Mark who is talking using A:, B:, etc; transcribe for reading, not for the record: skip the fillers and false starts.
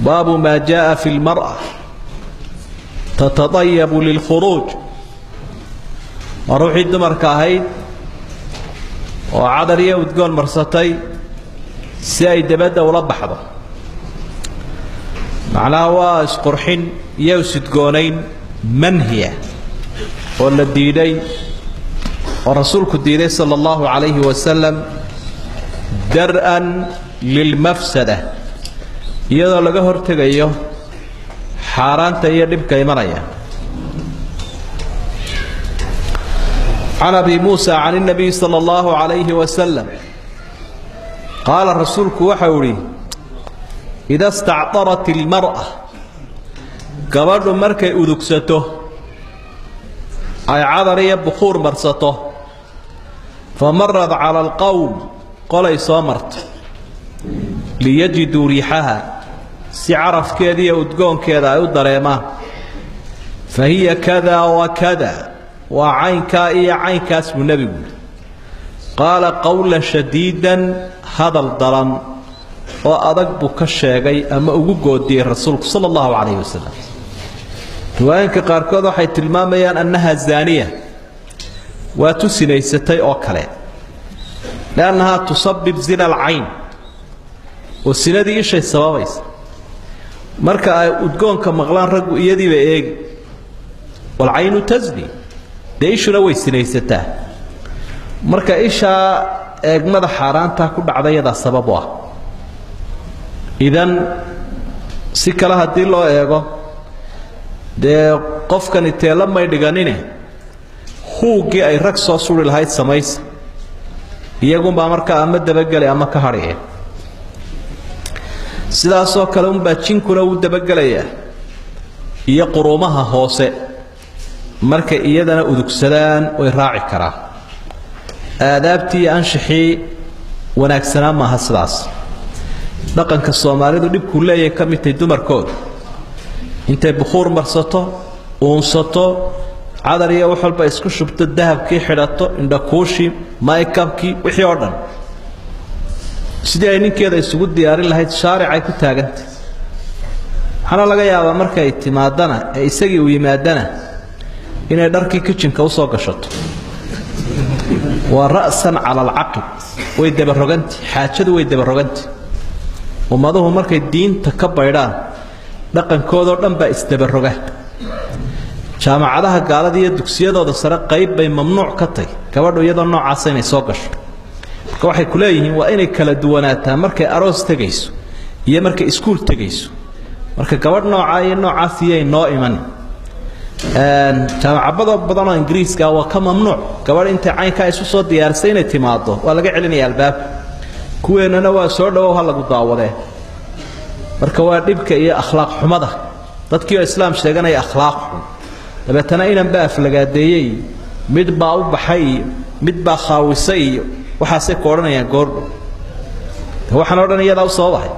A: Baabu maa jaءa fi اlmarأة tatadayabu lilkhuruuj. Waa ruuxii dumarka ahayd oo cadar iyo udgoon marsatay si ay debadda ula baxdo. Macnaha waa isqurxin iyo isudgoonayn manhiya oo la diiday, oo rasuulku diiday sala allahu calayhi wasalam, dar-an lilmafsada, iyadoo laga hortegayo xaaraanta iyo dhibka imanaya. Can abi muusa can اnabiy sala allahu calayhi wasalam qaala, rasuulku waxau idhi: ida stacdarat ilmar'a, gabadhu markay udugsato, ay cadar iyo bukhuur marsato, fa marad cala alqowm, qolay soo marto, liyajiduu riixaha, si carafkeeda iyo udgoonkeeda ay u dareemaan, fa hiya kada wa kada, waa caynkaa iyo caynkaas buu nebigu yidhi. Qaala qowlan shadiidan, hadal daran oo adag buu ka sheegay ama ugu goodiyey rasuulku sala allahu calayhi wasalam. Riwaayinka qaarkood waxay tilmaamayaan annaha zaaniya, waa tu sinaysatay oo kale, liannahaa tusabib zina alcayn, oo sinadii ishay sababaysa. Marka ay udgoonka maqlaan raggu, iyadiiba eegi, walcaynu tasni, dee ishuna way sinaysataa. Marka ishaa eegmada xaaraantaa ku dhacda iyadaa sabab u ah. Idan si kale haddii loo eego, dee qofkani teella may dhiganine, huuggii ay rag soo suri lahayd samaysa, iyagunbaa markaa ama dabageli ama ka hadhaya. Sidaasoo kale unbaa jinkuna wuu dabagelayaa iyo quruumaha hoose, markay iyadana udugsadaan way raaci karaan. Aadaabtii iyo anshixii wanaagsanaa maaha sidaas. Dhaqanka soomaalidu dhibkuu leeyahay ka mid tahay dumarkooda intay bukhuur marsato, uunsato, cadar iyo wax walba isku shubto, dahabkii xidhato, indhakuushii, maykabkii, wixii oo dhan, sidii ay ninkeeda isugu diyaarin lahayd shaaricay ku taagantay. Waxaana laga yaabaa markay timaadana ee isagii uu yimaadana inay dharkii kijinka usoo gashato. Waa ra'san cala alcaqib, way dabaroganti xaajadu, way dabaroganti. Ummaduhu markay diinta ka baydhaan, dhaqankoodoo dhan baa isdabaroga. Jaamacadaha gaalada iyo dugsiyadooda sare qayb bay mamnuuc ka tahy gabadhu iyadoo noocaasa inay soo gasho. Marka waxay ku leeyihiin waa inay kala duwanaataa markay aroos tegayso iyo markay iskuul tegayso. Marka gabadh noocaa iyo noocaas iyay noo imanin. Jaamacabado badanoo ingiriiska waa ka mamnuuc gabadh intay caynkaa isu soo diyaarisay inay timaado, waa laga celinaya albaabka. Kuweennana waa soo dhawow, ha lagu daawadee. Marka waa dhibka iyo akhlaaq xumada dadkii oo islaam sheeganaya, akhlaaq xun. Dabeetana inan baa aflagaadeeyey, mid baa u baxay iyo mid baa khaawisay iyo waxaasay ku odhanayaan goordhow. Waxaan o dhan iyadaa u sababahay.